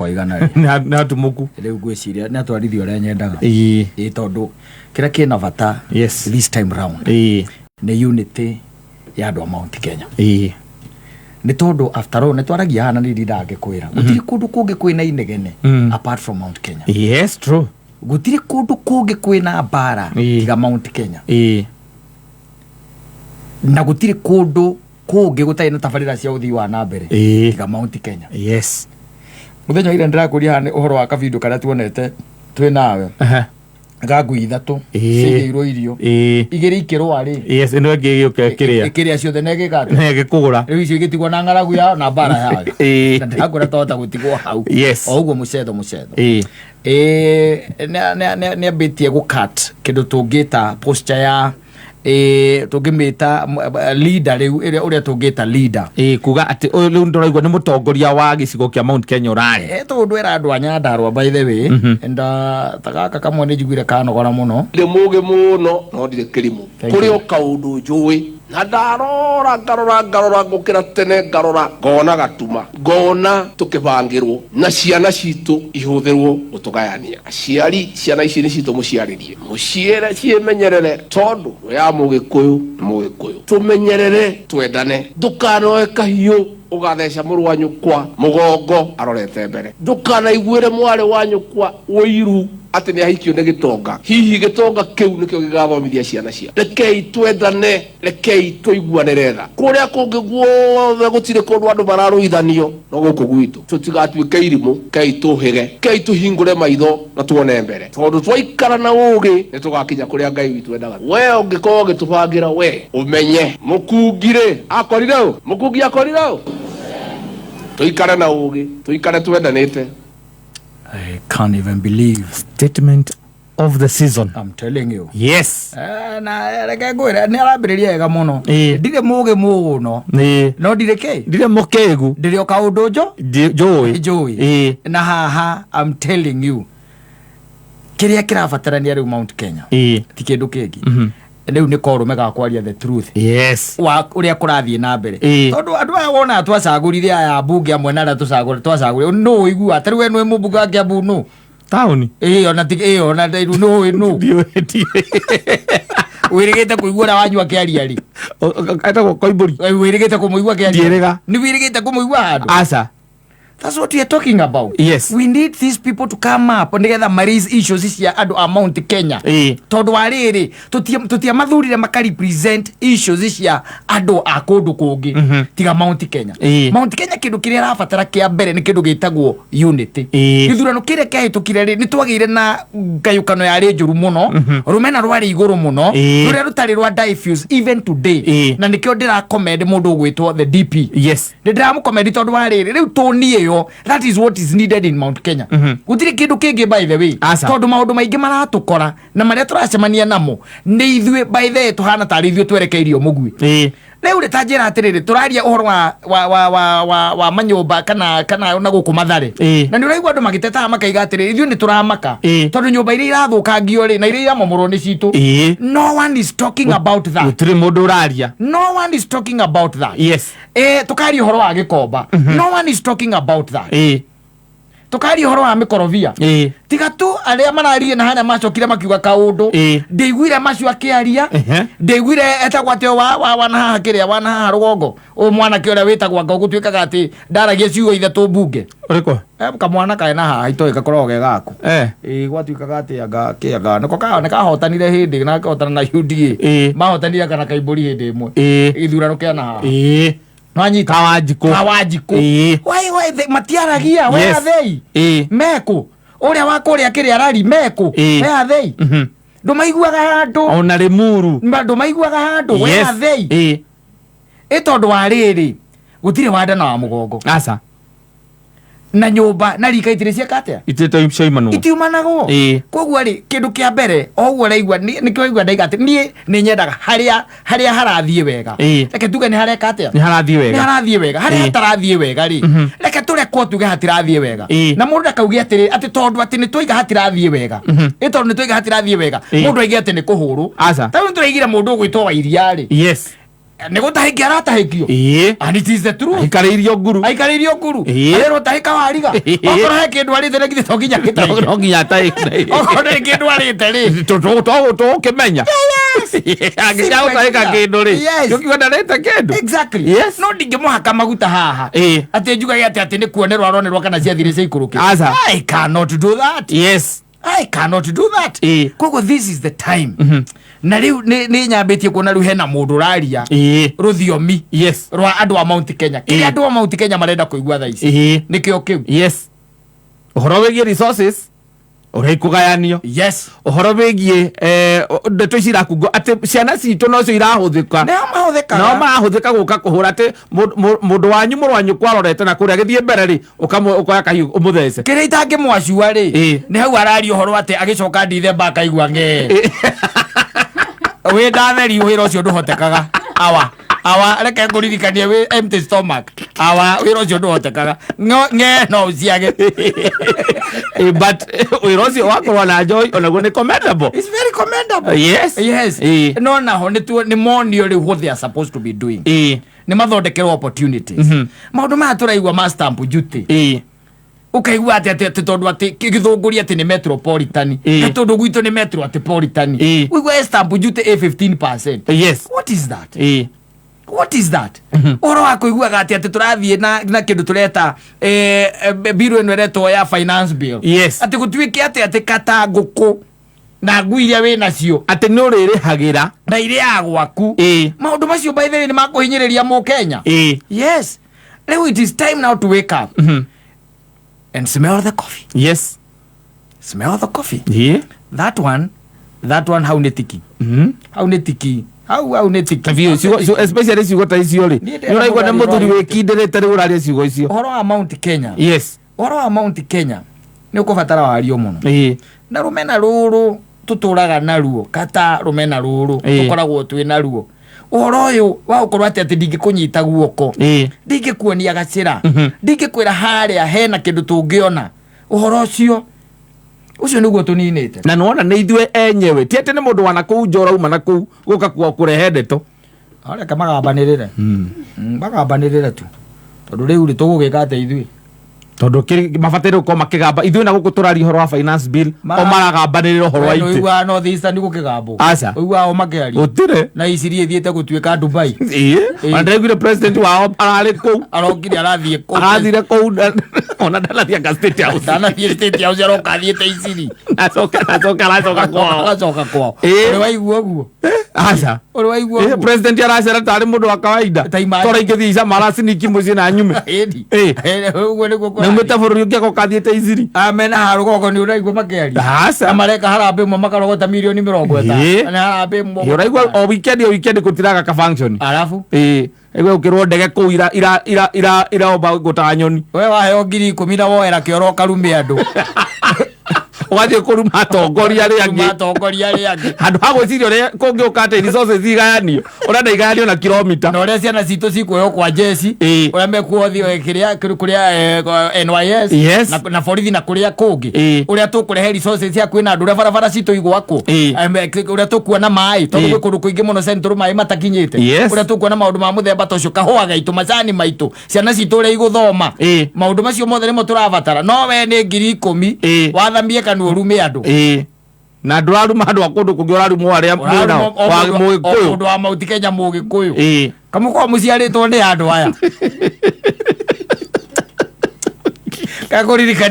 Kwa igana rĩ. Nĩ atumũku. Rĩu ngwĩciria nĩ atwarithia ũrĩa nyendaga. Ĩĩ. Ĩĩ, tondũ kĩrĩa kĩna bata this time round nĩ unity ya andũ a Mount Kenya. Nĩ tondũ after all nĩ twaragia haha na nĩ ndindaga ngĩkwĩra gũtirĩ kũndũ kũngĩ kwĩna inegene apart from Mount Kenya. Yes, true. Gũtirĩ kũndũ kũngĩ kwĩna mbara tiga Mount Kenya. Na gũtirĩ kũndũ kũngĩ gũtarĩ na tabarĩra cia ũthii wa na mbere tiga Mount Kenya. Mũthenya wa ira ndĩrakũria haha nĩ ũhoro wa kabindo karĩa tuonete twĩ nawe ga ngui ithatũ ciigĩirwo irio, igĩrĩ ikĩrũa rĩ, Yes, ĩno ĩngĩ ĩgĩũka ĩkĩrĩa. Ĩkĩrĩa ciothe na ĩgĩka atĩa? Na ĩgĩkũgũra. Rĩu icio igĩtigwo na ng'aragu yao na mbara yayo. Na ndĩrakwĩra twahota gũtigwo hau. O ũguo mũcetho mũcetho. Nĩ ambĩtie gũkat kĩndũ tũngĩta posture ya tũngĩmĩta leader rĩu ĩrĩa ũrĩa tũngĩta leader. Ĩĩ, kuga atĩ ũyũ rĩu ndĩraigua nĩ mũtongoria wa gĩcigo kĩa Mount Kenya ũrarĩ. Tondũ era andũ a Nyandarua, by the way, and ta gaka kamwe nĩ njiguire kanogora mũno. Ndirĩ mũgĩ mũno no ndirĩ kĩrimũ. Thank Kũrĩ you. o kaũndũ njũĩ na ndarora ngarora ngarora ngũkĩra tene ngarora ngona gatuma ngona tũkĩbangĩrwo na ciana citũ ihũthĩrwo gũtũgayania. Aciari, ciana ici nĩ citũ, mũciarĩrie mũciĩre ciĩmenyerere tondũ ya mũgĩkũyũ nĩ mũgĩkũyũ. Tũmenyerere, twendane. Ndũkanoe kahiũ ũgatheca mũrũ wa nyũkwa mũgongo arorete mbere. Ndũkanaiguĩre mwarĩ wa nyũkwa ũiru atĩ nĩ ahikio nĩ gĩtonga, hihi gĩtonga kĩu nĩkĩo gĩgathomithia ciana cia. Rekei twendane, rekei tũiguanĩre tha. Kũrĩa kũngĩ guothe gũtirĩ kũndũ andũ mararũithanio no gũkũ gwitũ. Tũtigatuĩke irimũ, kei tũhĩge, kei tũhingũre maitho na tuone mbere, tondũ twaikara na ũũgĩ nĩ tũgakinya kũrĩa Ngai witũ endaga. We ũngĩkorwo ũgĩtũbangĩra, we ũmenye mũkungi rĩ akorire ũ? Mũkungi akorire ũ? Tũikare na ũũgĩ, tũikare twendanĩte. I can't even believe. Statement of the season. I'm telling you. Na reke ngwĩre nĩ arambĩrĩria wega mũno. Ndirĩ mũgĩ mũno no ndirĩ kĩ. Ndirĩ mũkĩgu. Ndĩrĩ o kaũndũ njo Njũĩ. Njũĩ. Na haha I'm telling you kĩrĩa kĩrabatarania rĩu Mount Kenya ti kĩndũ kĩngĩ, rĩu nĩ korũme ga kwaria the truth wa ũrĩa kũrathiĩ na mbere, tondũ andũ aya wona twacagũrire aya mbunge amwe na arĩa twacagũrire nũ ũiguaga tarĩu we nĩ mũmbunge wa Kiambu nũ? Taũni. Ĩĩ, ona ti ĩĩ, ona rĩu nũ nũ Ndiũĩ, ndiũĩ. Wĩrĩgĩte kũigua ũrĩa wanyua akĩaria rĩ? Etagwo Koimbũri. Wĩrĩgĩte kũmũigua akĩaria? Ndiĩrĩga. Nĩ wĩrĩgĩte kũmũigua handũ? Aca. That's what we are talking about. We need these people to come up nigetha ma raise issues cia andũ a Mount Kenya. Tondũ wa rĩrĩ, tũtiamathurire maka represent issues cia andũ a kũndũ kũngĩ tiga Mount Kenya. Mount Kenya kĩndũ kĩrĩa ĩrabatara kĩa mbere nĩ kĩndũ gĩtagwo unity. Gĩthurano kĩrĩa kĩahĩtũkire rĩ, nĩ twagĩire na ngayũkano yarĩ njũru mũno, rũmena rwarĩ igũrũ mũno, rũrĩa rũtarĩ rwa diffuse even today. Na nĩkĩo ndĩracommend mũndũ ũgwĩtwo the DP. Nĩ ndĩramũcommend tondũ wa rĩrĩ, rĩu tũni ĩyo, that is what is needed in Mount Kenya. Gũtirĩ kĩndũ kĩngĩ, by the way. Aca. Tondũ maũndũ maingĩ maratũkora na marĩa tũracemania namo nĩ ithuĩ, by the way, tũhana tarĩ ithuĩ twerekeirio mũguĩ. Rĩu rĩ, ta njĩra atĩrĩrĩ, tũraria ũhoro wa manyũmba kana na gũkũ Mathare, na nĩ ũraigua andũ magĩtetaga makaiga atĩrĩrĩ, ithuĩ nĩ tũramaka tondũ nyũmba iria irathũkangio rĩ na iria iramomorwo nĩ citũ. No one is talking about that. Gũtirĩ mũndũ ũraria. No one is talking about that. Tukaria ũhoro wa Gĩkomba, no one is talking about that. Tukaria ũhoro wa mĩkorobia, tiga tu arĩa mararirie na harĩa macokire makiuga kaũndũ. Ndĩiguire macio akĩaria. Ndĩiguire etagwo atĩ wa na haha kĩrĩa wa na haha rũgongo, ũyũ mwanake ũrĩa wĩtagwo anga ũgũtuĩkaga atĩ ndaragia ciugo ithatũ mbunge. Ũrĩkũ? Kamwana kaĩ na haha itoĩ gakoragwo ge gaku. Ĩĩ, gwatuĩkaga atĩ anga kĩanga nĩko nĩ kahotanire hĩndĩ na kahotana na UDA. Mahotanire kana Kaimbũri hĩndĩ ĩmwe gĩthurano kĩa na haha. Nwanyita? Kawanjikũ. Kawanjikũ. Why they matiaragia? Where are they? Meku ũrĩa wa kũrĩa kĩrĩa rari meku? Where are they? Ndũmaiguaga handũ. Ona Limuru. Ndũmaiguaga handũ. Where are they? Ĩ tondũ wa rĩrĩ, gũtirĩ wanda na wa mũgongo. Aca. Na nyũmba na rika itirĩ cieka atĩa? Itĩte ciaimanwo. Itiumanagwo. Koguo rĩ, kĩndũ kĩa mbere o ũguo ũraigua nĩkĩo waigua ndaiga atĩ niĩ nĩ nyendaga harĩa harathiĩ wega, reke tuge nĩ hareka atĩa? Nĩ harathiĩ Nĩ wega. harathiĩ wega. Harĩa hatarathiĩ wega rĩ, reke tũrekwo tuge hatirathiĩ wega. Na mũndũ ndakauge atĩrĩ atĩ tondũ atĩ nĩ twaiga hatirathiĩ wega, ĩ tondũ nĩ twaiga hatirathiĩ wega, mũndũ aige atĩ nĩ kũhũrwo. Aca. Ta rĩu nĩ tũraigire mũndũ ũgwĩtwo wa iria rĩ, Nĩ gũtahĩkia aratahĩkio. And it is the truth. Aikarĩirio nguru. Aikarĩirio nguru. Arerwo tahĩka wariga. Okorwo he kĩndũ arĩte na githĩ to nginya gĩtahĩke? No nginya atahĩke. Okorwo nĩ kĩndũ arĩte rĩ. Tũgũkĩmenya angĩcaga gũtahĩka kĩndũ rĩ, tũkiuga ndarĩte kĩndũ. Exactly. No ndingĩmũhaka maguta haha atĩ njugage atĩ nĩ kuonerwo aronerwo kana ciathire ciaikũrũkĩte. Aca. I cannot do that. I cannot do that. Koguo this is the time. Na rĩu nĩ nyambĩtie kuona rĩu hena mũndũ ũraria rũthiomi rwa andũ a Mount Kenya. Kĩrĩa andũ a Mount Kenya marenda kũigua thaa ici nĩkĩo kĩu. Yes, ũhoro wĩgiĩ resources ũrĩa ikũgayanio. Ũhoro wĩgiĩ ndeto ici irakungo atĩ ciana citũ nocio irahũthĩka. Nĩo mahũthĩkaga. Nao marahũthĩka gũka kũhũra atĩ mũndũ wanyu mũrũ wa nyũkwa arorete na kũrĩa agĩthiĩ mbere rĩ, ũkoya kahiũ ũmũthece. Kĩrĩa itangĩmwacua rĩ, nĩ hau araria ũhoro atĩ agĩcoka Ndithemba akaigua ng'ee wĩ ndatheri wĩra ũcio ndũhotekaga. Awa awa, reke ngũririkanie, wĩ empty stomach, awa, wĩra ũcio ndũhotekaga. Ng'ee no ũciage. But wĩra ũcio wa kũrũa na njohi onaguo nĩ commendable. It's very commendable. Yes. No naho nĩ monio rĩu what they are supposed to be doing. Nĩ mathondekerwo opportunities. Maũndũ maya tũraigua ma stamp duty, ũkaigua atĩ tondũ atĩ gĩthũngũri atĩ nĩ metropolitan, na tondũ gwitũ nĩ metro atĩ politan, ũigua stamp duty ĩ 15%. What is that? What is that? Ũhoro wa kũiguaga atĩ tũrathiĩ na kĩndũ tũreta bill ĩno ĩretwo ya finance bill, atĩ gũtuĩke atĩ kata ngũkũ na ngui iria wĩ nacio atĩ nĩ ũrĩrĩhagĩra na irĩaga gwaku. Maũndũ macio, by the way, nĩ makũhinyĩrĩria mũkenya. Yes, rĩu it is time now to wake up and smell the coffee. Smell the coffee. That one hau nĩ tiki. Hau nĩ tiki, hau nĩ tiki. Biũ, especially ciugo ta icio rĩ, Niĩ nĩ ũraigua nĩ ndĩrenda mũthuri mũthuri wĩkindĩrĩte rĩu ũraria ciugo icio. Ũhoro wa Mount Kenya, ũhoro wa Mount Kenya nĩ ũkũbatara wario mũno na rũmena rũrũ tũtũraga naruo, kata rũmena rũrũ tũkoragwo twĩ naruo, ũhoro ũyũ wa gũkorwo atĩ ndingĩkũnyita guoko, ndingĩkuonia gacĩra, ndingĩkwĩra harĩa hena kĩndũ tũngĩona, ũhoro ũcio nĩguo tũninĩte. Na nĩwona nĩ ithuĩ enyewe, ti atĩ nĩ mũndũ wana kũu nja ũrauma na kũu gũka kũrehe ndeto. Reke magambanĩrĩre. Magambanĩrĩre tu, tondũ rĩu rĩ, tũgũgĩka atĩa ithuĩ? Tondũ mabataire gũkorwo makĩgamba ithuĩ na gũkũ tũraria ũhoro wa finance bill, o maragambanĩrĩra ũhoro wa itĩ. Ũiguaga North Eastern gũkĩgambwo? Aca. Ũiguaga o makĩaria? Gũtirĩ. Na iciria ithiĩte gũtuĩka Dubai. Ona ndĩraiguire president wao ararĩ kũu. Arokire arathiĩ kũu. Arathire kũu ona ndanathiĩ anga State House. Ndanathiĩ State House, aroka athiĩte Iciri. Acoka aracoka kwao. Agacoka kwao. Ũrĩ waigua ũguo? Aca. Ũrĩ waigua ũguo? President aracera tarĩ mũndũ wa kawaida. Ta imagine. Tora ingĩthiĩ icama araciniki mũciĩ na nyume. Ĩni. Ũguo nĩguo kũrathiĩ. Naumĩte bũrũri ũngĩ agoka athiĩte Iciri. Amena harũgongo nĩ ũraigua makĩaria? Aca. Na mareka harambĩ ĩmwe makarogota mirioni 50. Na harambĩ ĩmwe. Ũraigua o weekend gũtiraga ka function. Arabu Ĩgwe gũkĩrwo ndege kũu ira ira ira ira iraomba gũtaga nyoni. We waheo 10,000 na woera kĩoro ũkarume andũ. Ũgathiĩ kũruma atongoria arĩa Kũruma angĩ. Atongoria arĩa angĩ. Handũ ha gwĩciria ũrĩa kũngĩũka atĩ resources igayanio, ũrenda igayanio na kilomita. Na ũrĩa ciana citũ cikuoywo kwa jeci, ũrĩa mekuothio kĩrĩa kũrĩa NYS, na borithi na kũrĩa kũngĩ, ũrĩa tũkũrehe resources cia kwĩna andũ, ũrĩa barabara citũ igwakwo, ũrĩa tũkuona maĩ, tondũ gwĩ kũndũ kũingĩ mũno central maĩ matakinyĩte, ũrĩa tũkuona maũndũ ma mũthemba ta ũcio, kahũa gaitũ, macani maitũ, ciana citũ ũrĩa igũthoma. Maũndũ macio mothe nĩmo tũrabatara, no we nĩ 10,000 wathamie kanua ũrume andũ. Na ndũraruma andũ a kũndũ kũngĩ, ũrarumwo arĩa mwĩ nao Ũraruma o wa mũndũ- o Mũgĩkũyũ. mũndũ wa Mount Kenya, Mũgĩkũyũ. Kamũkorwo mũciarĩtwo nĩ andũ aya kakũririkania.